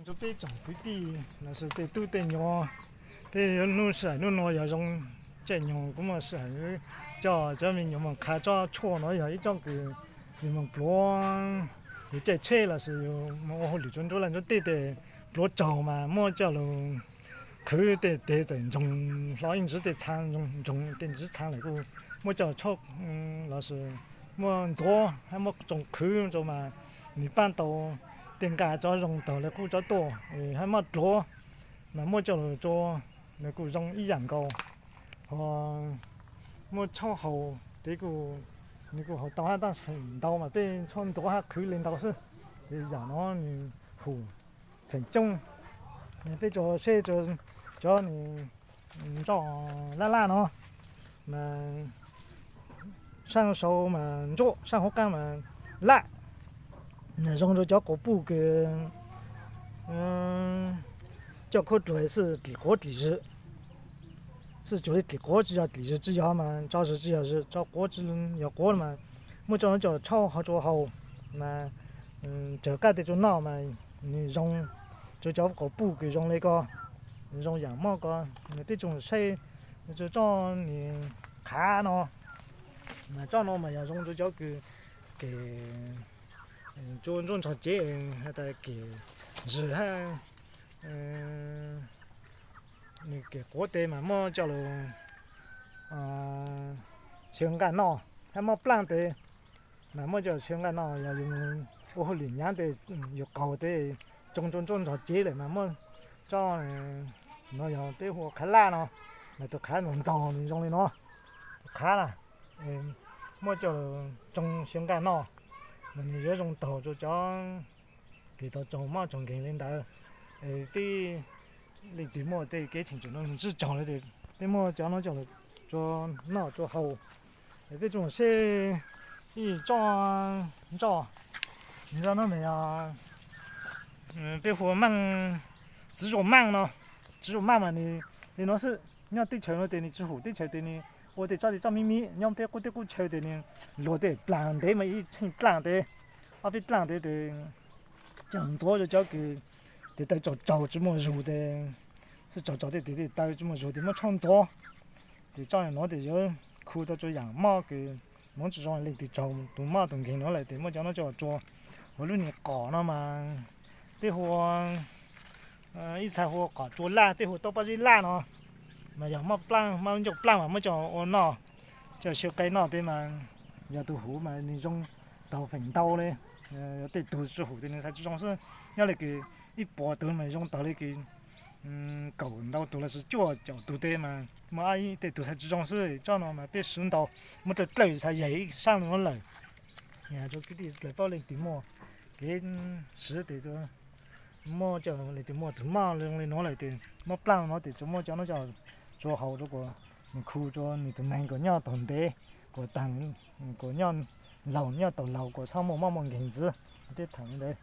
Rau peb tsoom kwv tij los sis tej tub tej nyuam, peb yuav hnub sij hawm hnub no yog zoo caij nyoog kuv muaj sij hawm coj cov me nyuam mus qhav tsob tshuaj no, yog ib tsob kws yus mus pluav, yus caij tsheb los sis yus mus ua hauj lwm rau nruab laj nruab teb tes pluav tsaug mas muab coj los qhwv tej tes txawm ntsoog hlo ib ntsis tej txha, ntsoog tej ntsis txha lawm kuj muab coj tshob los sis muab ntxuav hab muab tsoo qhwv rau mas nws pab tau tej nqaj tsob zoo taug li qub tsob tuaj, hab muab pluav mas muab coj los tsoo, nws kuj zoo ib yam nkaus. Ho muab tshob haus tes kuj, nws kuj haus tau hab tab sis feem ntau mas peb tshob ntxuav hab qhwv li ntau xwb, ces yam no nws hum feem coob. Peb tso seb cov nws ntsoj laj laj no mas saab sau mas ntsuab, saab hauv qaab mas laj, zoo rau cov quas puj kws coj khaub dluag xwb dlim quav dlim zwg, xwb tsuas li dlim quav tsi yog dlim zwg tsi yog mas tso zwg tsi yog zwg, tso quav tsi yog quav mas muab coj no coj tshob haus rau haus mas tsawg qab tej rau noj mas nws zoo rau cov quas puj kws zoo li ko, zoo yam mob ko. Peb tsoom saib tsob nws qhav no mas tsob no mas yog zoo rau cov kws kem, tsuas nruab nrog cev has tas kem zwg hab nws kem quav tes mas muab coj lug xyaw nqaj noj, hab mob plaab tes mas muab coj xyaw nqaj noj. Yog yus ua hauj lwm hnyav tes yus qaug tes tsoo rau nruab nrog cev lawm mas muab tsob no yog peb hu ua qhav laj no, mas tus qhav ntxaug ntxaug nws zoo li no, tus qhav na, muab coj tsoo xyaw nqaj noj mas nws yuav zoo taug rau cov kws tau tsaug mob tsaug nkeeg li ntawd. Peb leej twg muaj tej kev cheem tsum no nws tsi tsaug li tes peb muab cov no coj lug tsua noj tsua haus. Peb tsoom seb ib tsob ntsoj, nws no mas yog peb hu ua maaj, txiv zuj maaj no. Txiv zuj maaj mas nws li no xwb, nyob teb chaws no tes nws tsi hum, teb chaws tes nws ua tej tsob tej tsob me me, nyob peb qub teb qub chaw tes nws luag tej dlaag ntev mas ib tsheej dlaaj ntev, ob peb dlaaj ntev tes coj ntxuav rau cov kws tes taw tsaug tsaug tsi muaj zug tes, xwb tsaug tsaug tej tes tej taw tsi muaj zug tes muab tshob ntxuav. Tes tsob no tes yuav khu tau rua yaam mob kws moog tsi zoo, leej twg tsaug tus mob tus nkeeg no lawm tes muab cov no coj tsua. Ua lub niag qom no mas peb hu ua, ib txha hu ua qom tsua laj, peb hu ua tau pob zeb laj no. Mas yog mob plaab, mob ncauj plaab mas muab coj ua noj, coj xyaw qe noj tes mas yog tus huv mas nws zoo taug feem ntau li. Yog tej tug tsi huv tes nws xav tsi zoo xwb. Nyob li kws ib puas tug mas zoo taug li kws kaum ntau tug los sis cuaj caum tug tes mas muaj ob ib tej tug xav tsi zoo xwb. Tsob no mas peb swv ntau, muab dlawb dlawb xav yaig ib saab li no lawm. Rua kwv tij dlawg paub leej twg muaj kev swv tes muab coj, leej twg muaj tug mob zoo li no lawm tes mob plaab no tes tsuas muab cov no coj tsua haus rua kuas nws khu rua nws tus neeg kuas nyob taug ntev, kuas taag, kuas nyob laug, nyob taug laug kuas txhob muaj mob muaj nkeeg ntxiv. Teb thaum li ntawd